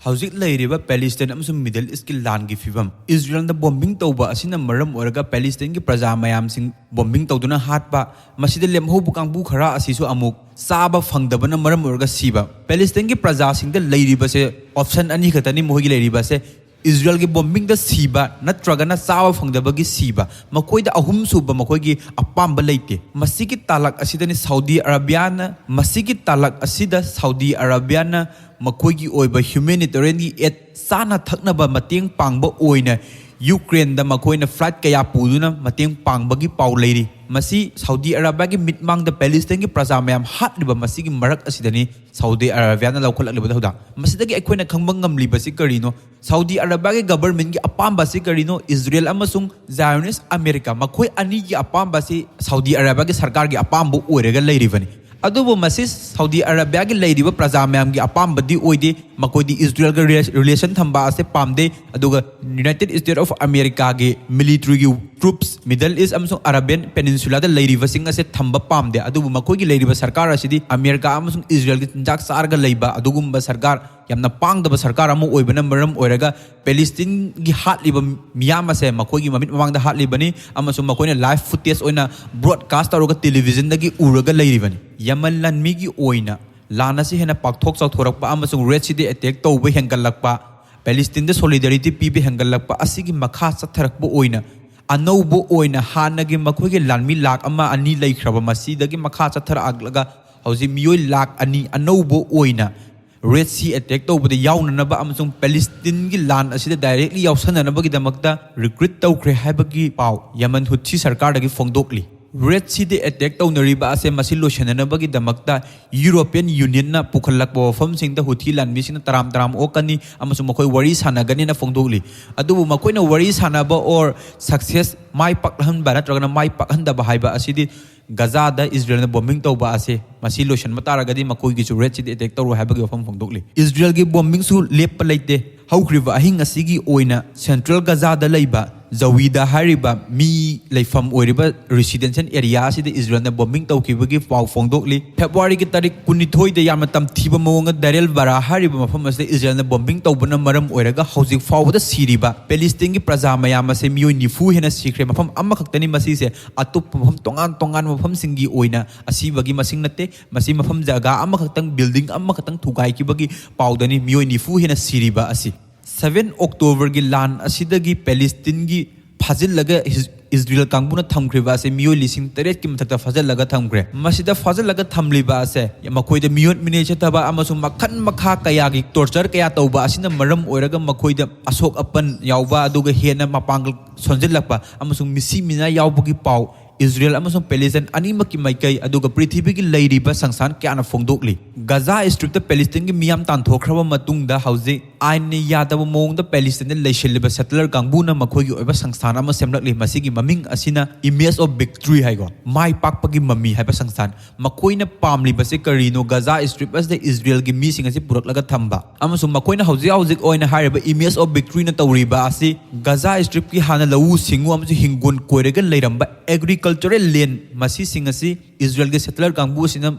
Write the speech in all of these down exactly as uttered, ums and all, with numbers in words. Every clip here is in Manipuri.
ꯍꯧꯖꯤꯛ ꯂꯩꯔꯤꯕ ꯄꯦꯂꯤꯁꯇꯥꯏꯟ ꯑꯃꯁꯨꯡ ꯃꯤꯗꯜ ꯏꯁꯀꯤ ꯂꯥꯟꯒꯤ ꯐꯤꯕꯝ, ꯏꯖꯔꯦꯜꯅ ꯕꯣꯝꯕꯤꯡ ꯇꯧꯕ ꯑꯁꯤꯅ ꯃꯔꯝ ꯑꯣꯏꯔꯒ ꯄꯦꯂꯤꯁꯇꯥꯏꯟꯒꯤ ꯄ꯭ꯔꯖꯥ ꯃꯌꯥꯝꯁꯤꯡ ꯕꯣꯝꯕꯤꯡ ꯇꯧꯗꯨꯅ ꯍꯥꯠꯄ, ꯃꯁꯤꯗ ꯂꯦꯝꯍꯧꯕ ꯀꯥꯡꯕꯨ ꯈꯔ ꯑꯁꯤꯁꯨ ꯑꯃꯨꯛ ꯆꯥꯕ ꯐꯪꯗꯕꯅ ꯃꯔꯝ ꯑꯣꯏꯔꯒ ꯁꯤꯕ꯫ ꯄꯦꯂꯤꯁꯇꯥꯏꯟꯒꯤ ꯄ꯭ꯔꯖꯥꯁꯤꯡꯗ ꯂꯩꯔꯤꯕꯁꯦ ꯑꯣꯞꯁꯟ ꯑꯅꯤ ꯈꯛꯇꯅꯤ ꯃꯈꯣꯏꯒꯤ ꯂꯩꯔꯤꯕꯁꯦ, ꯏꯖꯔꯦꯜꯒꯤ ꯕꯣꯝꯕꯤꯡꯗ ꯁꯤꯕ ꯅꯠꯇ꯭ꯔꯒꯅ ꯆꯥꯕ ꯐꯪꯗꯕꯒꯤ ꯁꯤꯕ꯫ ꯃꯈꯣꯏꯗ ꯑꯍꯨꯝꯁꯨꯕ ꯃꯈꯣꯏꯒꯤ ꯑꯄꯥꯝꯕ ꯂꯩꯇꯦ꯫ ꯃꯁꯤꯒꯤ ꯇꯥꯂꯛ ꯑꯁꯤꯗꯅꯤ ꯁꯥꯎꯗꯤ ꯑꯔꯥꯕꯤꯌꯥꯅ, ꯃꯁꯤꯒꯤ ꯇꯥꯂꯛ ꯑꯁꯤꯗ ꯁꯥꯎꯗꯤ ꯑꯔꯥꯕꯤꯌꯥꯅ ꯃꯈꯣꯏꯒꯤ ꯑꯣꯏꯕ ꯍ꯭ꯌꯨꯃꯦꯅꯤꯇꯦꯔꯤꯌꯟꯒꯤ ꯑꯦꯗ, ꯆꯥꯅ ꯊꯛꯅꯕ ꯃꯇꯦꯡ ꯄꯥꯡꯕ ꯑꯣꯏꯅ ꯌꯨꯀ꯭ꯔꯦꯟꯗ ꯃꯈꯣꯏꯅ ꯐ꯭ꯂꯥꯏꯠ ꯀꯌꯥ ꯄꯨꯗꯨꯅ ꯃꯇꯦꯡ ꯄꯥꯡꯕꯒꯤ ꯄꯥꯎ ꯂꯩꯔꯤ꯫ ꯃꯁꯤ ꯁꯥꯎꯗꯤ ꯑꯔꯥꯕꯤꯌꯥꯒꯤ ꯃꯤꯠꯃꯥꯡꯗ ꯄꯦꯂꯤꯁꯇꯥꯏꯟꯒꯤ ꯄ꯭ꯔꯖꯥ ꯃꯌꯥꯝ ꯍꯥꯠꯂꯤꯕ ꯃꯁꯤꯒꯤ ꯃꯔꯛ ꯑꯁꯤꯗꯅꯤ ꯁꯥꯎꯗꯤ ꯑꯔꯥꯕꯤꯌꯥꯅ ꯂꯧꯈꯠꯂꯛꯂꯤꯕ ꯊꯧꯗꯥꯡ꯫ ꯃꯁꯤꯗꯒꯤ ꯑꯩꯈꯣꯏꯅ ꯈꯪꯕ ꯉꯝꯂꯤꯕꯁꯤ ꯀꯔꯤꯅꯣ? ꯁꯥꯎꯗꯤ ꯑꯔꯥꯕꯤꯌꯥꯒꯤ ꯒꯕꯔꯃꯦꯟꯒꯤ ꯑꯄꯥꯝꯕ ꯑꯁꯤ ꯀꯔꯤꯅꯣ? ꯏꯖꯔꯦꯜ ꯑꯃꯁꯨꯡ ꯖꯥꯏꯑꯣꯅꯤꯁ ꯑꯃꯦꯔꯤꯀꯥ, ꯃꯈꯣꯏ ꯑꯅꯤꯒꯤ ꯑꯄꯥꯝꯕ ꯑꯁꯤ ꯁꯥꯎꯗꯤ ꯑꯔꯥꯕꯤꯌꯥꯒꯤ ꯁꯔꯀꯥꯔꯒꯤ ꯑꯄꯥꯝꯕ ꯑꯣꯏꯔꯒ ꯂꯩꯔꯤꯕꯅꯤ꯫ ꯑꯗꯨꯕꯨ ꯃꯁꯤ ꯁꯥꯎꯗꯤ ꯑꯔꯥꯕꯤꯌꯥꯒꯤ ꯂꯩꯔꯤꯕ ꯄ꯭ꯔꯖꯥ ꯃꯌꯥꯝꯒꯤ ꯑꯄꯥꯝꯕꯗꯤ ꯑꯣꯏꯗꯦ꯫ ꯃꯈꯣꯏꯗꯤ ꯏꯖꯔꯦꯜꯒ ꯔꯤꯂꯦꯁꯟ ꯊꯝꯕ ꯑꯁꯤ ꯄꯥꯝꯗꯦ꯫ ꯑꯗꯨꯒ ꯌꯨꯅꯥꯏꯇꯦꯗ ꯁ꯭ꯇꯦꯠ ꯑꯣꯐ ꯑꯃꯦꯔꯤꯀꯥꯒꯤ ꯃꯤꯂꯤꯇꯔꯤꯒꯤ ꯇ꯭ꯔꯨꯞꯁ ꯃꯤꯗꯜ ꯏꯁ ꯑꯃꯁꯨꯡ ꯑꯔꯥꯕꯤꯌꯟ ꯄꯦꯅꯤꯟꯁꯨꯂꯥꯗ ꯂꯩꯔꯤꯕꯁꯤꯡ ꯑꯁꯦ ꯊꯝꯕ ꯄꯥꯝꯗꯦ꯫ ꯑꯗꯨꯕꯨ ꯃꯈꯣꯏꯒꯤ ꯂꯩꯔꯤꯕ ꯁꯔꯀꯥꯔ ꯑꯁꯤꯗꯤ ꯑꯃꯦꯔꯤꯀꯥ ꯑꯃꯁꯨꯡ ꯏꯖꯔꯦꯜꯒꯤ ꯆꯤꯟꯖꯥꯛ ꯆꯥꯔꯒ ꯂꯩꯕ ꯑꯗꯨꯒꯨꯝꯕ ꯁꯔꯀꯥꯔ, ꯌꯥꯝꯅ ꯄꯥꯡꯗꯕ ꯁꯔꯀꯥꯔ ꯑꯃ ꯑꯣꯏꯕꯅ ꯃꯔꯝ ꯑꯣꯏꯔꯒ ꯄꯦꯂꯤꯁꯇꯤꯟꯒꯤ ꯍꯥꯠꯂꯤꯕ ꯃꯤꯌꯥꯝ ꯑꯁꯦ, ꯃꯈꯣꯏꯒꯤ ꯃꯃꯤꯠ ꯃꯃꯥꯡꯗ ꯍꯥꯠꯂꯤꯕꯅꯤ ꯑꯃꯁꯨꯡ ꯃꯈꯣꯏꯅ ꯂꯥꯏꯚ ꯐꯨꯇꯦꯖ ꯑꯣꯏꯅ ꯕ꯭ꯔꯣꯗꯀꯥꯁ ꯇꯧꯔꯒ ꯇꯦꯂꯤꯚꯤꯖꯟꯗꯒꯤ ꯎꯔꯒ ꯂꯩꯔꯤꯕꯅꯤ꯫ ꯌꯃꯟ ꯂꯥꯟꯃꯤꯒꯤ ꯑꯣꯏꯅ ꯂꯥꯟ ꯑꯁꯤ ꯍꯦꯟꯅ ꯄꯥꯛꯊꯣꯛ ꯆꯥꯎꯊꯣꯔꯛꯄ ꯑꯃꯁꯨꯡ ꯔꯦꯗ ꯁꯤꯗ ꯑꯦꯇꯦꯛ ꯇꯧꯕ ꯍꯦꯟꯒꯠꯂꯛꯄ, ꯄꯦꯂꯤꯁꯇꯤꯟꯗ ꯁꯣꯂꯤꯗꯥꯔꯤꯇꯤ ꯄꯤꯕ ꯍꯦꯟꯒꯠꯂꯛꯄ ꯑꯁꯤꯒꯤ ꯃꯈꯥ ꯆꯠꯊꯔꯛꯄ ꯑꯣꯏꯅ, ꯑꯅꯧꯕ ꯑꯣꯏꯅ ꯍꯥꯟꯅꯒꯤ ꯃꯈꯣꯏꯒꯤ ꯂꯥꯟꯃꯤ ꯂꯥꯈ ꯑꯃ ꯑꯅꯤ ꯂꯩꯈ꯭ꯔꯕ ꯃꯁꯤꯗꯒꯤ ꯃꯈꯥ ꯆꯠꯊꯔꯛꯂꯒ ꯍꯧꯖꯤꯛ ꯃꯤꯑꯣꯏ ꯂꯥꯈ ꯑꯅꯤ ꯑꯅꯧꯕ ꯑꯣꯏꯅ ꯔꯦꯗ ꯁꯤ ꯑꯦꯇꯦꯛ ꯇꯧꯕꯗ ꯌꯥꯎꯅꯅꯕ ꯑꯃꯁꯨꯡ ꯄꯦꯂꯤꯁꯇꯤꯟꯒꯤ ꯂꯥꯟ ꯑꯁꯤꯗ ꯗꯥꯏꯔꯦꯛꯂꯤ ꯌꯥꯎꯁꯟꯅꯅꯕꯒꯤꯗꯃꯛꯇ ꯔꯤꯀ꯭ꯔꯨꯠ ꯇꯧꯈ꯭ꯔꯦ ꯍꯥꯏꯕꯒꯤ ꯄꯥꯎ ꯌꯃꯟ ꯍꯨꯊꯤ ꯁꯔꯀꯥꯔꯗꯒꯤ ꯐꯣꯡꯗꯣꯛꯂꯤ꯫ ꯔꯦꯗ ꯁꯤꯗ ꯑꯦꯇꯦꯛ ꯇꯧꯅꯔꯤꯕ ꯑꯁꯦ ꯃꯁꯤ ꯂꯣꯏꯁꯤꯟꯅꯅꯕꯒꯤꯗꯃꯛꯇ ꯌꯨꯔꯣꯄꯤꯌꯟ ꯌꯨꯅꯤꯌꯟꯅ ꯄꯨꯈꯠꯂꯛꯄ ꯋꯥꯐꯝꯁꯤꯡꯗ ꯍꯨꯊꯤ ꯂꯥꯟꯃꯤꯁꯤꯡꯅ ꯇꯔꯥꯝ ꯇꯔꯥꯝ ꯑꯣꯛꯀꯅꯤ ꯑꯃꯁꯨꯡ ꯃꯈꯣꯏ ꯋꯥꯔꯤ ꯁꯥꯟꯅꯒꯅꯤꯅ ꯐꯣꯡꯗꯣꯛꯂꯤ꯫ ꯑꯗꯨꯕꯨ ꯃꯈꯣꯏꯅ ꯋꯥꯔꯤ ꯁꯥꯟꯅꯕ ꯑꯣꯔ ꯁꯛꯁꯦꯁ, ꯃꯥꯏ ꯄꯥꯛꯍꯟꯕ ꯅꯠꯇ꯭ꯔꯒꯅ ꯃꯥꯏ ꯄꯥꯛꯍꯟꯗꯕ ꯍꯥꯏꯕ ꯑꯁꯤꯗꯤ ꯒꯖꯥꯗ ꯏꯖꯔꯦꯜꯅ ꯕꯣꯝꯕꯤꯡ ꯇꯧꯕ ꯑꯁꯦ ꯃꯁꯤ ꯂꯣꯏꯁꯤꯟꯕ ꯇꯥꯔꯒꯗꯤ ꯃꯈꯣꯏꯒꯤꯁꯨ ꯔꯦꯗ ꯁꯤꯗ ꯑꯦꯇꯦꯛ ꯇꯧꯔꯣꯏ ꯍꯥꯏꯕꯒꯤ ꯋꯥꯐꯝ ꯐꯣꯡꯗꯣꯛꯂꯤ꯫ ꯏꯖꯔꯦꯜꯒꯤ ꯕꯣꯝꯕꯤꯡꯁꯨ ꯂꯦꯞꯄ ꯂꯩꯇꯦ꯫ ꯍꯧꯈ꯭ꯔꯤꯕ ꯑꯍꯤꯡ ꯑꯁꯤꯒꯤ ꯑꯣꯏꯅ ꯁꯦꯟꯇ꯭ꯔꯦꯜ ꯒꯖꯥꯗ ꯂꯩꯕ ꯖꯋꯤꯗ ꯍꯥꯏꯔꯤꯕ ꯃꯤ ꯂꯩꯐꯝ ꯑꯣꯏꯔꯤꯕ residential area ꯑꯁꯤꯗ ꯏꯖꯔꯦꯜꯅ bombing ꯇꯧꯈꯤꯕꯒꯤ ꯄꯥꯎ ꯐꯣꯡꯗꯣꯛꯂꯤ꯫ ꯐꯦꯕ꯭ꯔꯨꯋꯥꯔꯤꯒꯤ ꯇꯥꯔꯤꯛ ꯀꯨꯟꯅꯤꯊꯣꯏꯗ ꯌꯥꯝꯅ ꯇꯝꯊꯤꯕ ꯃꯑꯣꯡꯗ ꯗꯥꯏꯔꯦꯜ ꯕꯔꯥ ꯍꯥꯏꯔꯤꯕ ꯃꯐꯝ ꯑꯁꯤꯗ ꯏꯖꯔꯦꯜꯅ bombing ꯇꯧꯕꯅ ꯃꯔꯝ ꯑꯣꯏꯔꯒ ꯍꯧꯖꯤꯛ ꯐꯥꯎꯕꯗ ꯁꯤꯔꯤꯕ ꯄꯦꯂꯤꯁꯇꯤꯟꯒꯤ ꯄ꯭ꯔꯖꯥ ꯃꯌꯥꯝ ꯑꯁꯦ ꯃꯤꯑꯣꯏ ꯅꯤꯐꯨ ꯍꯦꯟꯅ ꯁꯤꯈ꯭ꯔꯦ꯫ ꯃꯐꯝ ꯑꯃꯈꯛꯇꯅꯤ ꯃꯁꯤꯁꯦ, ꯑꯇꯣꯞꯄ ꯃꯐꯝ ꯇꯣꯉꯥꯟ ꯇꯣꯉꯥꯟꯕ ꯃꯐꯝꯁꯤꯡꯒꯤ ꯑꯣꯏꯅ ꯑꯁꯤꯕꯒꯤ ꯃꯁꯤꯡ ꯅꯠꯇꯦ꯫ ꯃꯁꯤ ꯃꯐꯝ ꯖꯒꯥ ꯑꯃꯈꯛꯇꯪ, building ꯑꯃꯈꯛꯇꯪ ꯊꯨꯒꯥꯏꯈꯤꯕꯒꯤ ꯄꯥꯎꯗꯅꯤ ꯃꯤꯑꯣꯏ ꯅꯤꯐꯨ ꯍꯦꯟꯅ ꯁꯤꯔꯤꯕ ꯑꯁꯤ꯫ Seven Octoberꯒꯤ ꯂꯥꯟ ꯑꯁꯤꯗꯒꯤ ꯄꯦꯂꯤꯁꯇꯤꯟꯒꯤ ꯐꯥꯖꯤꯜꯂꯒ ꯏꯁ-, ꯏꯖꯔꯦꯜ ꯀꯥꯡꯕꯨꯅ ꯊꯝꯈ꯭ꯔꯤꯕ ꯑꯁꯦ ꯃꯤꯑꯣꯏ ꯂꯤꯁꯤꯡ ꯇꯔꯦꯠꯀꯤ ꯃꯊꯛꯇ ꯐꯥꯖꯤꯜꯂꯒ ꯊꯝꯈ꯭ꯔꯦ꯫ ꯃꯁꯤꯗ ꯐꯥꯖꯤꯜꯂꯒ ꯊꯝꯂꯤꯕ ꯑꯁꯦ ꯃꯈꯣꯏꯗ ꯃꯤꯑꯣꯠ ꯃꯤꯅꯩ ꯆꯠꯊꯕ ꯑꯃꯁꯨꯡ ꯃꯈꯜ ꯃꯈꯥ ꯀꯌꯥꯒꯤ torture ꯀꯌꯥ ꯇꯧꯕ ꯑꯁꯤꯅ ꯃꯔꯝ ꯑꯣꯏꯔꯒ ꯃꯈꯣꯏꯗ ꯑꯁꯣꯛ ꯑꯄꯟ ꯌꯥꯎꯕ, ꯑꯗꯨꯒ ꯍꯦꯟꯅ ꯃꯄꯥꯡꯒꯜ ꯁꯣꯟꯖꯤꯜꯂꯛꯄ ꯑꯃꯁꯨꯡ ꯃꯤꯁꯤ ꯃꯤꯅꯥ ꯌꯥꯎꯕꯒꯤ ꯄꯥꯎ ꯏꯖꯔꯦꯜ ꯑꯃꯁꯨꯡ ꯄꯦꯂꯤꯁꯇꯥꯏꯟ ꯑꯅꯤꯃꯛꯀꯤ ꯃꯥꯏꯀꯩ, ꯑꯗꯨꯒ ꯄ꯭ꯔꯤꯊꯤꯕꯤꯒꯤ ꯂꯩꯔꯤꯕ ꯁꯪꯁꯊꯥꯟ ꯀꯌꯥꯅ ꯐꯣꯡꯗꯣꯛꯂꯤ꯫ ꯒꯖꯥ ꯁ꯭ꯇ꯭ꯔꯤꯞꯇ ꯄꯦꯂꯤꯁꯇꯥꯏꯟꯒꯤ ꯃꯤꯌꯥꯝ ꯇꯥꯟꯊꯣꯛꯈ꯭ꯔꯕ ꯃꯇꯨꯡꯗ ꯍꯧꯖꯤꯛ ꯑꯥꯏꯟꯅ ꯌꯥꯗꯕ ꯃꯑꯣꯡꯗ ꯄꯦꯂꯤꯁꯇꯥꯏꯟꯗ ꯂꯩꯁꯤꯜꯂꯤꯕ settler ꯀꯥꯡꯕꯨꯅ ꯃꯈꯣꯏꯒꯤ ꯑꯣꯏꯕ ꯁꯪꯁꯊꯥꯟ ꯑꯃ ꯁꯦꯝꯂꯛꯂꯤ꯫ ꯃꯁꯤꯒꯤ ꯃꯃꯤꯡ ꯑꯁꯤꯅ Image of Victory ꯍꯥꯏꯀꯣ, ꯃꯥꯏ ꯄꯥꯛꯄꯒꯤ ꯃꯃꯤ ꯍꯥꯏꯕ ꯁꯪꯁꯊꯥꯟ꯫ ꯃꯈꯣꯏꯅ ꯄꯥꯝꯂꯤꯕꯁꯦ ꯀꯔꯤꯅꯣ? ꯒꯖꯥ ꯁ꯭ꯇ꯭ꯔꯤꯞ ꯑꯁꯤꯗ ꯏꯖꯔꯦꯜꯒꯤ ꯃꯤꯁꯤꯡ ꯑꯁꯤ ꯄꯨꯔꯛꯂꯒ ꯊꯝꯕ, ꯑꯃꯁꯨꯡ ꯃꯈꯣꯏꯅ ꯍꯧꯖꯤꯛ ꯍꯧꯖꯤꯛ ꯑꯣꯏꯅ ꯍꯥꯏꯔꯤꯕ Image of Victoryꯅ ꯇꯧꯔꯤꯕ ꯑꯁꯤ ꯒꯖꯥ ꯁ꯭ꯇ꯭ꯔꯤꯞꯀꯤ ꯍꯥꯟꯅ ꯂꯧꯎ ꯁꯤꯡꯎ ꯑꯃꯁꯨꯡ ꯍꯤꯡꯒꯣꯜ ꯀꯣꯏꯔꯒ ꯂꯩꯔꯝꯕ agricultural land ꯃꯁꯤꯁꯤꯡ ꯑꯁꯤ ꯏꯖꯔꯦꯜꯒꯤ settler ꯀꯥꯡꯕꯨ ꯑꯁꯤꯅ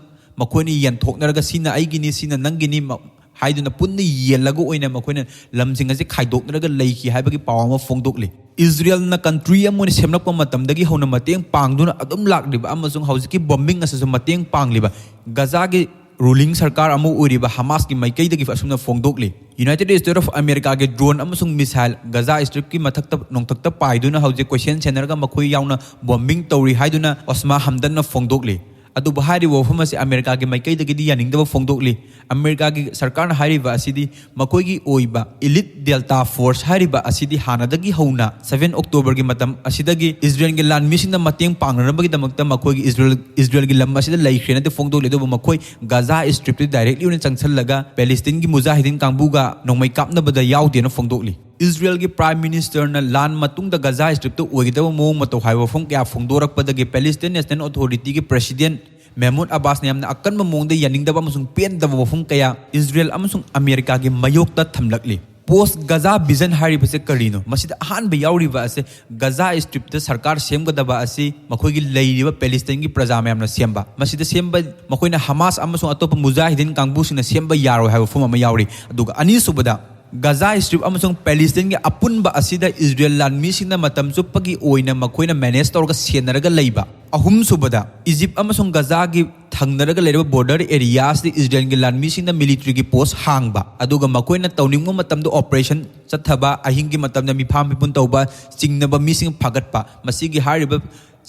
ꯃꯈꯣꯏꯅ ꯌꯦꯟꯊꯣꯛꯅꯔꯒ ꯁꯤꯅ ꯑꯩꯒꯤꯅꯤ, ꯁꯤꯅ ꯅꯪꯒꯤꯅꯤ ꯃ-, ꯍꯥꯏꯗꯨꯅ ꯄꯨꯟꯅ ꯌꯦꯜꯂꯒ ꯑꯣꯏꯅ ꯃꯈꯣꯏꯅ ꯂꯝꯁꯤꯡ ꯑꯁꯤ ꯈꯥꯏꯗꯣꯛꯅꯔꯒ ꯂꯩꯈꯤ ꯍꯥꯏꯕꯒꯤ ꯄꯥꯎ ꯑꯃ ꯐꯣꯡꯗꯣꯛꯂꯤ꯫ ꯏꯖꯔꯦꯜꯅ country ꯑꯃ ꯑꯣꯏꯅ ꯁꯦꯝꯂꯛꯄ ꯃꯇꯝꯗꯒꯤ ꯍꯧꯅ ꯃꯇꯦꯡ ꯄꯥꯡꯗꯨꯅ ꯑꯗꯨꯝ ꯂꯥꯛꯂꯤꯕ ꯑꯃꯁꯨꯡ ꯍꯧꯖꯤꯛꯀꯤ bombing ꯑꯁꯤꯁꯨ ꯃꯇꯦꯡ ꯄꯥꯡꯂꯤꯕ ꯒꯖꯥꯒꯤ ruling ꯁꯔꯀꯥꯔ ꯑꯃ ꯑꯣꯏꯔꯤꯕ ꯍꯃꯥꯁꯀꯤ ꯃꯥꯏꯀꯩꯗꯒꯤ ꯑꯁꯨꯝꯅ ꯐꯣꯡꯗꯣꯛꯂꯤ꯫ United States of Americaꯒꯤ drone ꯑꯃꯁꯨꯡ missile ꯒꯖꯥ ꯁ꯭ꯇ꯭ꯔꯤꯞꯀꯤ ꯃꯊꯛꯇ ꯅꯣꯡꯊꯛꯇ ꯄꯥꯏꯗꯨꯅ ꯍꯧꯖꯤꯛ ꯀꯣꯏꯁꯦꯟ ꯁꯦꯟꯅꯔꯒ ꯃꯈꯣꯏ ꯌꯥꯎꯅ bombing ꯇꯧꯔꯤ ꯍꯥꯏꯗꯨꯅ ꯑꯣꯁꯃꯥ ꯍꯝꯗꯟꯅ ꯐꯣꯡꯗꯣꯛꯂꯤ꯫ ꯑꯗꯨꯕꯨ ꯍꯥꯏꯔꯤꯕ ꯋꯥꯐꯝ ꯑꯁꯤ ꯑꯃꯦꯔꯤꯀꯥꯒꯤ ꯃꯥꯏꯀꯩꯗꯒꯤꯗꯤ ꯌꯥꯅꯤꯡꯗꯕ ꯐꯣꯡꯗꯣꯛꯂꯤ꯫ ꯑꯃꯦꯔꯤꯀꯥꯒꯤ ꯁꯔꯀꯥꯔꯅ ꯍꯥꯏꯔꯤꯕ ꯑꯁꯤꯗꯤ ꯃꯈꯣꯏꯒꯤ ꯑꯣꯏꯕ Elite Delta Force ꯍꯥꯏꯔꯤꯕ ꯑꯁꯤꯗꯤ ꯍꯥꯟꯅꯗꯒꯤ ꯍꯧꯅ seven Octoberꯒꯤ ꯃꯇꯝ ꯑꯁꯤꯗꯒꯤ ꯏꯖꯔꯦꯜꯒꯤ ꯂꯥꯟꯃꯤꯁꯤꯡꯅ ꯃꯇꯦꯡ ꯄꯥꯡꯅꯅꯕꯒꯤꯗꯃꯛꯇ ꯃꯈꯣꯏꯒꯤ ꯏꯖꯔꯦꯜ, ꯏꯖꯔꯦꯜꯒꯤ ꯂꯝ ꯑꯁꯤꯗ ꯂꯩꯈ꯭ꯔꯦꯅꯗꯤ ꯐꯣꯡꯗꯣꯛꯂꯤ꯫ ꯑꯗꯨꯕꯨ ꯃꯈꯣꯏ ꯒꯖꯥ ꯁ꯭ꯇ꯭ꯔꯤꯞꯇ directly ꯑꯣꯏꯅ ꯆꯪꯁꯤꯜꯂꯒ ꯄꯦꯂꯤꯁꯇꯤꯟꯒꯤ ꯃꯨꯖꯥꯍꯤꯗꯤꯟ ꯀꯥꯡꯕꯨꯒ ꯅꯣꯡꯃꯩ ꯀꯥꯞꯅꯕꯗ ꯌꯥꯎꯗꯦꯅ ꯐꯣꯡꯗꯣꯛꯂꯤ꯫ ꯏꯖꯔꯦꯜꯒꯤ Prime Ministerꯅ ꯂꯥꯟ ꯃꯇꯨꯡꯗ ꯒꯖꯥ ꯁ꯭ꯇ꯭ꯔꯤꯞꯇ ꯑꯣꯏꯒꯗꯕ ꯃꯑꯣꯡ ꯃꯇꯧ ꯍꯥꯏꯕ ꯋꯥꯐꯝ ꯀꯌꯥ ꯐꯣꯡꯗꯣꯔꯛꯄꯗꯒꯤ Palestine National Authorityꯒꯤ President ꯃꯦꯍꯃꯨꯗ ꯑꯕꯥꯁꯅ ꯌꯥꯝꯅ ꯑꯀꯟꯕ ꯃꯑꯣꯡꯗ ꯌꯥꯅꯤꯡꯗꯕ ꯑꯃꯁꯨꯡ ꯄꯦꯟꯗꯕ ꯋꯥꯐꯝ ꯀꯌꯥ ꯏꯖꯔꯦꯜ ꯑꯃꯁꯨꯡ ꯑꯃꯦꯔꯤꯀꯥꯒꯤ ꯃꯥꯌꯣꯛꯇ ꯊꯝꯂꯛꯂꯤ꯫ ꯄꯣꯁ ꯒꯖꯥ ꯚꯤꯖꯟ ꯍꯥꯏꯔꯤꯕꯁꯦ ꯀꯔꯤꯅꯣ? ꯃꯁꯤꯗ ꯑꯍꯥꯟꯕ ꯌꯥꯎꯔꯤꯕ ꯑꯁꯦ ꯒꯖꯥ ꯁ꯭ꯇ꯭ꯔꯤꯞꯇ ꯁꯔꯀꯥꯔ ꯁꯦꯝꯒꯗꯕ ꯑꯁꯤ ꯃꯈꯣꯏꯒꯤ ꯂꯩꯔꯤꯕ ꯄꯦꯂꯤꯁꯇꯥꯏꯟꯒꯤ ꯄ꯭ꯔꯖꯥ ꯃꯌꯥꯝꯅ ꯁꯦꯝꯕ꯫ ꯃꯁꯤꯗ ꯁꯦꯝꯕ ꯃꯈꯣꯏꯅ ꯍꯃꯥꯁ ꯑꯃꯁꯨꯡ ꯑꯇꯣꯞꯄ ꯃꯨꯖꯥꯍꯤꯗꯤꯟ ꯀꯥꯡꯕꯨꯁꯤꯡꯅ ꯁꯦꯝꯕ ꯌꯥꯔꯣꯏ ꯍꯥꯏꯕ ꯋꯥꯐꯝ ꯑꯃ ꯌꯥꯎꯔꯤ꯫ ꯑꯗꯨꯒ ꯑꯅꯤꯁꯨꯕꯗ, ꯒꯖꯥ ꯁ꯭ꯇ꯭ꯔꯤꯞ ꯑꯃꯁꯨꯡ ꯄꯦꯂꯤꯁꯇꯥꯏꯟꯒꯤ ꯑꯄꯨꯟꯕ ꯑꯁꯤꯗ ꯏꯖꯔꯦꯜ ꯂꯥꯟꯃꯤꯁꯤꯡꯅ ꯃꯇꯝ ꯆꯨꯞꯄꯒꯤ ꯑꯣꯏꯅ ꯃꯈꯣꯏꯅ ꯃꯦꯅꯦꯖ ꯇꯧꯔꯒ ꯁꯦꯟꯅꯔꯒ ꯂꯩꯕ꯫ ꯑꯍꯨꯝꯁꯨꯕꯗ, ꯏꯖꯤꯞ ꯑꯃꯁꯨꯡ ꯒꯖꯥꯒꯤ ꯊꯪꯅꯔꯒ ꯂꯩꯔꯤꯕ ꯕꯣꯔꯗꯔ ꯑꯦꯔꯤꯌꯥꯁꯤꯗ ꯏꯖꯔꯦꯜꯒꯤ ꯂꯥꯟꯃꯤꯁꯤꯡꯅ ꯃꯤꯂꯤꯇꯔꯤꯒꯤ ꯄꯣꯁ ꯍꯥꯡꯕ, ꯑꯗꯨꯒ ꯃꯈꯣꯏꯅ ꯇꯧꯅꯤꯡꯕ ꯃꯇꯝꯗ ꯑꯣꯄꯔꯦꯁꯟ ꯆꯠꯊꯕ, ꯑꯍꯤꯡꯒꯤ ꯃꯇꯝꯗ ꯃꯤꯐꯥ ꯃꯤꯄꯨꯟ ꯇꯧꯕ, ꯆꯤꯡꯅꯕ ꯃꯤꯁꯤꯡ ꯐꯥꯒꯠꯄ, ꯃꯁꯤꯒꯤ ꯍꯥꯏꯔꯤꯕ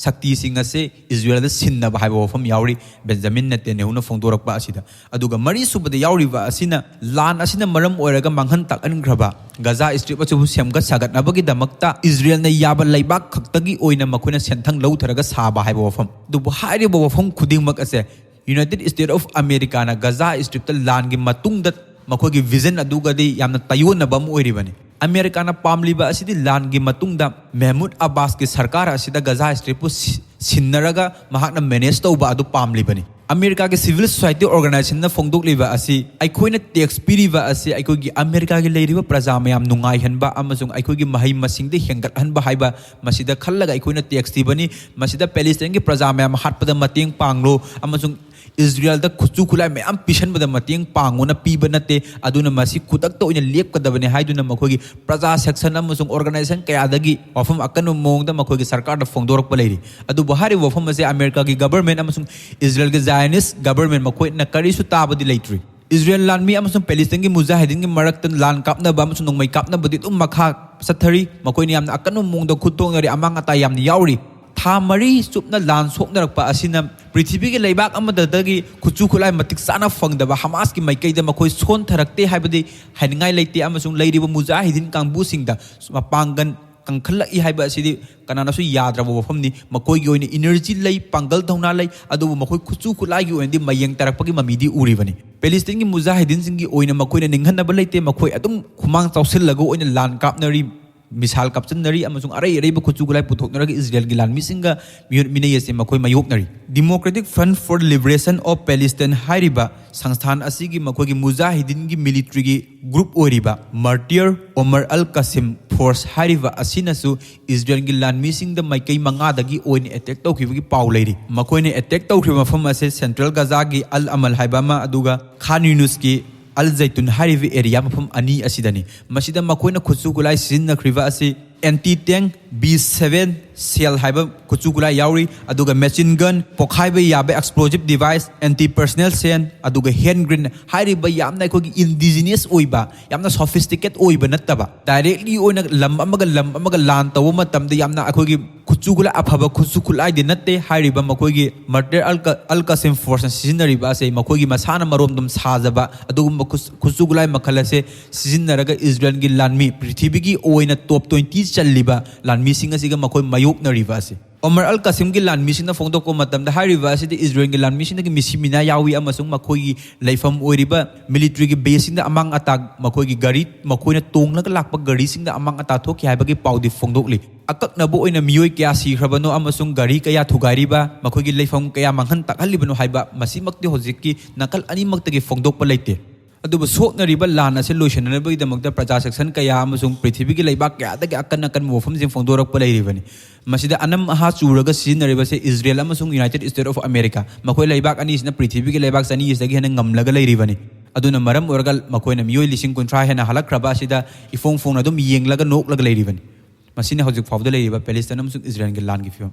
ꯁꯛꯇꯤꯁꯤꯡ ꯑꯁꯤ ꯏꯖꯔꯦꯜꯗ ꯁꯤꯟꯅꯕ ꯍꯥꯏꯕ ꯋꯥꯐꯝ ꯌꯥꯎꯔꯤ꯫ ꯕꯦꯟꯖꯥꯃꯤꯟ ꯅꯦꯇꯟꯌꯥꯍꯨꯅ ꯐꯣꯡꯗꯣꯔꯛꯄ ꯑꯁꯤꯗ꯫ ꯑꯗꯨꯒ ꯃꯔꯤꯁꯨꯕꯗ ꯌꯥꯎꯔꯤꯕ ꯑꯁꯤꯅ, ꯂꯥꯟ ꯑꯁꯤꯅ ꯃꯔꯝ ꯑꯣꯏꯔꯒ ꯃꯥꯡꯍꯟ ꯇꯥꯛꯍꯟꯈ꯭ꯔꯕ ꯒꯖꯥ ꯁ꯭ꯇ꯭ꯔꯤꯞ ꯑꯁꯤꯕꯨ ꯁꯦꯝꯒꯠ ꯁꯥꯒꯠꯅꯕꯒꯤꯗꯃꯛꯇ ꯏꯖꯔꯦꯜꯅ ꯌꯥꯕ ꯂꯩꯕꯥꯛ ꯈꯛꯇꯒꯤ ꯑꯣꯏꯅ ꯃꯈꯣꯏꯅ ꯁꯦꯟꯊꯪ ꯂꯧꯊꯔꯒ ꯁꯥꯕ ꯍꯥꯏꯕ ꯋꯥꯐꯝ꯫ ꯑꯗꯨꯕꯨ ꯍꯥꯏꯔꯤꯕ ꯋꯥꯐꯝ ꯈꯨꯗꯤꯡꯃꯛ ꯑꯁꯦ ꯌꯨꯅꯥꯏꯇꯦꯗ ꯁ꯭ꯇꯦꯠ ꯑꯣꯐ ꯑꯃꯦꯔꯤꯀꯥꯅ ꯒꯖꯥ ꯁ꯭ꯇ꯭ꯔꯤꯞꯇ ꯂꯥꯟꯒꯤ ꯃꯇꯨꯡꯗ ꯃꯈꯣꯏꯒꯤ ꯚꯤꯖꯟ ꯑꯗꯨꯒꯗꯤ ꯌꯥꯝꯅ ꯇꯥꯏꯌꯣꯟꯅꯕ ꯑꯃ ꯑꯣꯏꯔꯤꯕꯅꯤ꯫ ꯑꯃꯦꯔꯤꯀꯥꯅ ꯄꯥꯝꯂꯤꯕ ꯑꯁꯤꯗꯤ ꯂꯥꯟꯒꯤ ꯃꯇꯨꯡꯗ ꯃꯦꯍꯃꯨꯗ ꯑꯕꯥꯁꯀꯤ ꯁꯔꯀꯥꯔ ꯑꯁꯤꯗ ꯒꯖꯥ ꯁ꯭ꯇ꯭ꯔꯤꯞꯄꯨ ꯁꯤ-, ꯁꯤꯟꯅꯔꯒ ꯃꯍꯥꯛꯅ ꯃꯦꯅꯦꯖ ꯇꯧꯕ ꯑꯗꯨ ꯄꯥꯝꯂꯤꯕꯅꯤ꯫ ꯑꯃꯦꯔꯤꯀꯥꯒꯤ ꯁꯤꯚꯤꯜ ꯁꯣꯁꯥꯏꯇꯤ ꯑꯣꯔꯒꯅꯥꯏꯖꯦꯁꯟꯅ ꯐꯣꯡꯗꯣꯛꯂꯤꯕ ꯑꯁꯤ, ꯑꯩꯈꯣꯏꯅ ꯇꯦꯛꯁ ꯄꯤꯔꯤꯕ ꯑꯁꯤ ꯑꯩꯈꯣꯏꯒꯤ ꯑꯃꯦꯔꯤꯀꯥꯒꯤ ꯂꯩꯔꯤꯕ ꯄ꯭ꯔꯖꯥ ꯃꯌꯥꯝ ꯅꯨꯡꯉꯥꯏꯍꯟꯕ ꯑꯃꯁꯨꯡ ꯑꯩꯈꯣꯏꯒꯤ ꯃꯍꯩ ꯃꯁꯤꯡꯗ ꯍꯦꯟꯒꯠꯍꯟꯕ ꯍꯥꯏꯕ, ꯃꯁꯤꯗ ꯈꯜꯂꯒ ꯑꯩꯈꯣꯏꯅ ꯇꯦꯛꯁ ꯊꯤꯕꯅꯤ꯫ ꯃꯁꯤꯗ ꯄꯦꯂꯤꯁꯇꯥꯏꯟꯒꯤ ꯄ꯭ꯔꯖꯥ ꯃꯌꯥꯝ ꯍꯥꯠꯄꯗ ꯃꯇꯦꯡ ꯄꯥꯡꯂꯣ ꯑꯃꯁꯨꯡ ꯏꯖꯔꯦꯜꯗ ꯈꯨꯠꯁꯨ ꯈꯨꯠꯂꯥꯏ ꯃꯌꯥꯝ ꯄꯤꯁꯟꯕꯗ ꯃꯇꯦꯡ ꯄꯥꯡꯉꯣꯅ ꯄꯤꯕ ꯅꯠꯇꯦ꯫ ꯑꯗꯨꯅ ꯃꯁꯤ ꯈꯨꯗꯛꯇ ꯑꯣꯏꯅ ꯂꯦꯞꯀꯗꯕꯅꯤ ꯍꯥꯏꯗꯨꯅ ꯃꯈꯣꯏꯒꯤ ꯄ꯭ꯔꯖꯥ ꯁꯦꯛꯁꯟ ꯑꯃꯁꯨꯡ ꯑꯣꯔꯒꯅꯥꯏꯖꯦꯁꯟ ꯀꯌꯥꯗꯒꯤ ꯋꯥꯐꯝ ꯑꯀꯟꯕ ꯃꯑꯣꯡꯗ ꯃꯈꯣꯏꯒꯤ ꯁꯔꯀꯥꯔꯗ ꯐꯣꯡꯗꯣꯔꯛꯄ ꯂꯩꯔꯤ꯫ ꯑꯗꯨꯕꯨ ꯍꯥꯏꯔꯤꯕ ꯋꯥꯐꯝ ꯑꯁꯤ ꯑꯃꯦꯔꯤꯀꯥꯒꯤ ꯒꯕꯔꯃꯦꯟ ꯑꯃꯁꯨꯡ ꯏꯖꯔꯦꯜꯒꯤ ꯖꯥꯏꯑꯣꯅꯤꯁ ꯒꯕꯔꯃꯦꯟ ꯃꯈꯣꯏꯅ ꯀꯔꯤꯁꯨ ꯇꯥꯕꯗꯤ ꯂꯩꯇ꯭ꯔꯤ꯫ ꯏꯖꯔꯦꯜ ꯂꯥꯟꯃꯤ ꯑꯃꯁꯨꯡ ꯄꯦꯂꯤꯁꯇꯥꯏꯟꯒꯤ ꯃꯨꯖꯥꯍꯤꯗꯤꯟꯒꯤ ꯃꯔꯛꯇ ꯂꯥꯟ ꯀꯥꯞꯅꯕ ꯑꯃꯁꯨꯡ ꯅꯣꯡꯃꯩ ꯀꯥꯞꯅꯕꯗꯤ ꯑꯗꯨꯝ ꯃꯈꯥ ꯆꯠꯊꯔꯤ꯫ ꯃꯈꯣꯏꯅ ꯌꯥꯝꯅ ꯑꯀꯟꯕ ꯃꯑꯣꯡꯗ ꯈꯨꯠ ꯊꯣꯛꯅꯔꯤ, ꯑꯃꯥꯡ ꯑꯇꯥ ꯌꯥꯝꯅ ꯌꯥꯎꯔꯤ꯫ ꯊꯥ ꯃꯔꯤ ꯆꯨꯞꯅ ꯂꯥꯟ ꯁꯣꯛꯅꯔꯛꯄ ꯑꯁꯤꯅ ꯄ꯭ꯔꯤꯊꯤꯕꯤꯒꯤ ꯂꯩꯕꯥꯛ ꯑꯃꯗꯗꯒꯤ ꯈꯨꯠꯁꯨ ꯈꯨꯠꯂꯥꯏ ꯃꯇꯤꯛ ꯆꯥꯅ ꯐꯪꯗꯕ ꯍꯃꯥꯁꯀꯤ ꯃꯥꯏꯀꯩꯗ ꯃꯈꯣꯏ ꯁꯣꯟꯊꯔꯛꯇꯦ ꯍꯥꯏꯕꯗꯤ ꯍꯥꯏꯅꯤꯡꯉꯥꯏ ꯂꯩꯇꯦ, ꯑꯃꯁꯨꯡ ꯂꯩꯔꯤꯕ ꯃꯨꯖꯥꯍꯤꯗꯤꯟ ꯀꯥꯡꯕꯨꯁꯤꯡꯗ ꯃꯄꯥꯡꯒꯜ ꯀꯟꯈꯠꯂꯛꯏ ꯍꯥꯏꯕ ꯑꯁꯤꯗꯤ ꯀꯅꯥꯅꯁꯨ ꯌꯥꯗ꯭ꯔꯕ ꯋꯥꯐꯝꯅꯤ꯫ ꯃꯈꯣꯏꯒꯤ ꯑꯣꯏꯅ ꯏꯅꯔꯖꯤ ꯂꯩ, ꯄꯥꯡꯒꯜ ꯊꯧꯅꯥ ꯂꯩ, ꯑꯗꯨꯕꯨ ꯃꯈꯣꯏ ꯈꯨꯠꯁꯨ ꯈꯨꯠꯂꯥꯏꯒꯤ ꯑꯣꯏꯅꯗꯤ ꯃꯌꯦꯡ ꯇꯥꯔꯛꯄꯒꯤ ꯃꯃꯤꯗꯤ ꯎꯔꯤꯕꯅꯤ꯫ ꯄꯦꯂꯤꯁꯇꯤꯟꯒꯤ ꯃꯨꯖꯥꯍꯤꯗꯤꯟꯁꯤꯡꯒꯤ ꯑꯣꯏꯅ ꯃꯈꯣꯏꯅ ꯅꯤꯡꯍꯟꯅꯕ ꯂꯩꯇꯦ, ꯃꯈꯣꯏ ꯑꯗꯨꯝ ꯈꯨꯃꯥꯡ ꯆꯥꯎꯁꯤꯜꯂꯒ ꯑꯣꯏꯅ ꯂꯥꯟ ꯀꯥꯞꯅꯔꯤ꯫ ꯃꯤꯁꯥꯏꯜ ꯀꯥꯞꯆꯟꯅꯔꯤ ꯑꯃꯁꯨꯡ ꯑꯔꯩ ꯑꯔꯩꯕ ꯈꯨꯠꯁꯨ ꯈꯨꯠꯂꯥꯏ ꯄꯨꯊꯣꯛꯅꯔꯒ ꯏꯁꯔꯥꯌꯦꯜꯒꯤ ꯂꯥꯟꯃꯤꯁꯤꯡꯒ ꯃꯤꯑꯣꯠ ꯃꯤꯅꯩ ꯑꯁꯦ ꯃꯈꯣꯏ ꯃꯥꯌꯣꯛꯅꯔꯤ꯫ Democratic Front for Liberation of Palestine ꯍꯥꯏꯔꯤꯕ ꯁꯪꯁꯊꯥꯟ ꯑꯁꯤꯒꯤ ꯃꯈꯣꯏꯒꯤ ꯃꯨꯖꯥꯍꯤꯗꯤꯟꯒꯤ ꯃꯤꯂꯤꯇ꯭ꯔꯤꯒꯤ ꯒ꯭ꯔꯨꯞ ꯑꯣꯏꯔꯤꯕ ꯃꯥꯔꯇꯤꯌꯔ ꯑꯣꯃꯔ ꯑꯜ ꯀꯥꯁꯤꯝ ꯐꯣꯔꯁ ꯍꯥꯏꯔꯤꯕ ꯑꯁꯤꯅꯁꯨ ꯏꯁꯔꯥꯌꯦꯜꯒꯤ ꯂꯥꯟꯃꯤꯁꯤꯡꯗ ꯃꯥꯏꯀꯩ ꯃꯉꯥꯗꯒꯤ ꯑꯣꯏꯅ ꯑꯦꯇꯦꯛ ꯇꯧꯈꯤꯕꯒꯤ ꯄꯥꯎ ꯂꯩꯔꯤ꯫ ꯃꯈꯣꯏꯅ ꯑꯦꯇꯦꯛ ꯇꯧꯈ꯭ꯔꯤꯕ ꯃꯐꯝ ꯑꯁꯦ ꯁꯦꯟꯇ꯭ꯔꯦꯜ ꯒꯖꯥꯒꯤ ꯑꯜ ꯑꯃꯜ ꯍꯥꯏꯕ ꯑꯃ, ꯑꯗꯨꯒ ꯈꯥꯟ ꯌꯨꯅꯨꯁꯀꯤ ꯑꯜ ꯖꯩꯇꯨꯟ ꯍꯥꯏꯔꯤꯕ ꯑꯦꯔꯤꯌꯥ ꯃꯐꯝ ꯑꯅꯤ ꯑꯁꯤꯗꯅꯤ꯫ ꯃꯁꯤꯗ ꯃꯈꯣꯏꯅ ꯈꯨꯠꯁꯨ ꯈꯨꯠꯂꯥꯏ ꯁꯤꯖꯤꯟꯅꯈ꯭ꯔꯤꯕ ꯑꯁꯤ ꯑꯦꯟꯇꯤ ꯇꯦꯡ ꯕꯤ ꯁꯚꯦꯟ ꯁꯦꯜ ꯍꯥꯏꯕ ꯈꯨꯠꯁꯨ ꯈꯨꯠꯂꯥꯏ ꯌꯥꯎꯔꯤ, ꯑꯗꯨꯒ ꯃꯦꯆꯤꯟ ꯒꯟ, ꯄꯣꯈꯥꯏꯕ ꯌꯥꯕ ꯑꯦꯛꯁꯄ꯭ꯂꯣꯖꯤꯞ ꯗꯤꯚꯥꯏꯁ, ꯑꯦꯟꯇꯤ ꯄꯔꯁꯅꯦꯜ ꯁꯦꯜ, ꯑꯗꯨꯒ ꯍꯦꯟ ꯒ꯭ꯔꯦꯅꯦꯗ ꯍꯥꯏꯔꯤꯕ ꯌꯥꯝꯅ ꯑꯩꯈꯣꯏꯒꯤ ꯏꯟꯗꯤꯖꯤꯅꯤꯌꯁ ꯑꯣꯏꯕ, ꯌꯥꯝꯅ ꯁꯣꯐꯤꯁꯇꯤꯀꯦꯠ ꯑꯣꯏꯕ ꯅꯠꯇꯕ, ꯗꯥꯏꯔꯦꯛꯂꯤ ꯑꯣꯏꯅ ꯂꯝ ꯑꯃꯒ ꯂꯝ ꯑꯃꯒ ꯂꯥꯟ ꯇꯧꯕ ꯃꯇꯝꯗ ꯌꯥꯝꯅ ꯑꯩꯈꯣꯏꯒꯤ ꯈꯨꯠꯁꯨ ꯈꯨꯠꯂꯥꯏ, ꯑꯐꯕ ꯈꯨꯠꯁꯨ ꯈꯨꯠꯂꯥꯏꯗꯤ ꯅꯠꯇꯦ꯫ ꯍꯥꯏꯔꯤꯕ ꯃꯈꯣꯏꯒꯤ ꯃꯥꯔꯇꯤꯌꯔ ꯑꯜ ꯀ-, ꯑꯜ ꯀꯥꯁꯤꯝ ꯐꯣꯔꯁꯅ ꯁꯤꯖꯤꯟꯅꯔꯤꯕ ꯑꯁꯦ ꯃꯈꯣꯏꯒꯤ ꯃꯁꯥꯅ ꯃꯔꯣꯝꯗꯣꯝ ꯁꯥꯖꯕ ꯑꯗꯨꯒꯨꯝꯕ ꯈꯨꯠ-, ꯈꯨꯠꯁꯨ ꯈꯨꯠꯂꯥꯏ ꯃꯈꯜ ꯑꯁꯦ ꯁꯤꯖꯤꯟꯅꯔꯒ ꯏꯁꯔꯥꯌꯦꯜꯒꯤ ꯂꯥꯟꯃꯤ, ꯄ꯭ꯔꯤꯊꯤꯕꯤꯒꯤ ꯑꯣꯏꯅ ꯇꯣꯞ ꯇ꯭ꯋꯦꯟꯇꯤ ꯆꯜꯂꯤꯕ ꯂꯥꯟꯃꯤꯁꯤꯡ ꯑꯁꯤꯒ ꯃꯈꯣꯏ ꯃꯥꯌꯣꯛꯅꯔꯤꯕ ꯑꯁꯤ꯫ ꯑꯣꯃꯔ ꯑꯜ ꯀꯥꯁꯤꯝꯒꯤ ꯂꯥꯟꯃꯤꯁꯤꯡꯅ ꯐꯣꯡꯗꯣꯛꯄ ꯃꯇꯝꯗ, ꯍꯥꯏꯔꯤꯕ ꯑꯁꯤꯗ ꯏꯁꯔꯥꯌꯦꯜꯒꯤ ꯂꯥꯟꯃꯤꯁꯤꯡꯗꯒꯤ ꯃꯤꯁꯤ ꯃꯤꯅꯥ ꯌꯥꯎꯏ ꯑꯃꯁꯨꯡ ꯃꯈꯣꯏꯒꯤ ꯂꯩꯐꯝ ꯑꯣꯏꯔꯤꯕ ꯃꯤꯂꯤꯇ꯭ꯔꯤꯒꯤ ꯕꯦꯁꯁꯤꯡꯗ ꯑꯃꯥꯡ ꯑꯇꯥ, ꯃꯈꯣꯏꯒꯤ ꯒꯥꯔꯤ, ꯃꯈꯣꯏꯅ ꯇꯣꯡꯂꯒ ꯂꯥꯛꯄ ꯒꯥꯔꯤꯁꯤꯡꯗ ꯑꯃꯥꯡ ꯑꯇꯥ ꯊꯣꯛꯈꯤ ꯍꯥꯏꯕꯒꯤ ꯄꯥꯎꯗꯤ ꯐꯣꯡꯗꯣꯛꯂꯤ꯫ ꯑꯀꯛꯅꯕ ꯑꯣꯏꯅ ꯃꯤꯑꯣꯏ ꯀꯌꯥ ꯁꯤꯈ꯭ꯔꯕꯅꯣ ꯑꯃꯁꯨꯡ ꯒꯥꯔꯤ ꯀꯌꯥ ꯊꯨꯒꯥꯏꯔꯤꯕ, ꯃꯈꯣꯏꯒꯤ ꯂꯩꯐꯝ ꯀꯌꯥ ꯃꯥꯡꯍꯟ ꯇꯥꯛꯍꯜꯂꯤꯕꯅꯣ ꯍꯥꯏꯕ ꯃꯁꯤꯃꯛꯇꯤ ꯍꯧꯖꯤꯛꯀꯤ ꯅꯥꯀꯜ ꯑꯅꯤꯃꯛꯇꯒꯤ ꯐꯣꯡꯗꯣꯛꯄ ꯂꯩꯇꯦ꯫ ꯑꯗꯨꯕꯨ ꯁꯣꯛꯅꯔꯤꯕ ꯂꯥꯟ ꯑꯁꯤ ꯂꯣꯏꯁꯤꯟꯅꯅꯕꯒꯤꯗꯃꯛꯇ ꯄ꯭ꯔꯖꯥ ꯁꯦꯛꯁꯟ ꯀꯌꯥ ꯑꯃꯁꯨꯡ ꯄ꯭ꯔꯤꯊꯤꯕꯤꯒꯤ ꯂꯩꯕꯥꯛ ꯀꯌꯥꯗꯒꯤ ꯑꯀꯟ ꯑꯀꯟꯕ ꯋꯥꯐꯝꯁꯤꯡ ꯐꯣꯡꯗꯣꯔꯛꯄ ꯂꯩꯔꯤꯕꯅꯤ꯫ ꯃꯁꯤꯗ ꯑꯅꯝ ꯑꯍꯥ ꯆꯨꯔꯒ ꯁꯤꯖꯤꯟꯅꯔꯤꯕꯁꯦ ꯏꯁꯔꯥꯌꯦꯜ ꯑꯃꯁꯨꯡ ꯌꯨꯅꯥꯏꯇꯦꯗ ꯁ꯭ꯇꯦꯠ ꯑꯣꯐ ꯑꯃꯦꯔꯤꯀꯥ, ꯃꯈꯣꯏ ꯂꯩꯕꯥꯛ ꯑꯅꯤꯁꯤꯅ ꯄ꯭ꯔꯤꯊꯤꯕꯤꯒꯤ ꯂꯩꯕꯥꯛ ꯆꯅꯤ ꯁꯤꯗꯒꯤ ꯍꯦꯟꯅ ꯉꯝꯂꯒ ꯂꯩꯔꯤꯕꯅꯤ꯫ ꯑꯗꯨꯅ ꯃꯔꯝ ꯑꯣꯏꯔꯒ ꯃꯈꯣꯏꯅ ꯃꯤꯑꯣꯏ ꯂꯤꯁꯤꯡ ꯀꯨꯟꯊ꯭ꯔꯥ ꯍꯦꯟꯅ ꯍꯜꯂꯛꯈ꯭ꯔꯕ ꯑꯁꯤꯗ ꯏꯐꯣꯡ ꯐꯣꯡꯅ ꯑꯗꯨꯝ ꯌꯦꯡꯂꯒ ꯅꯣꯛꯂꯒ ꯂꯩꯔꯤꯕꯅꯤ꯫ ꯃꯁꯤꯅ ꯍꯧꯖꯤꯛ ꯐꯥꯎꯕꯗ ꯂꯩꯔꯤꯕ ꯄꯦꯂꯦꯁꯇꯥꯏꯟ ꯑꯃꯁꯨꯡ ꯏꯁꯔꯥꯌꯦꯜꯒꯤ ꯂꯥꯟꯒꯤ ꯐꯤꯕꯝ꯫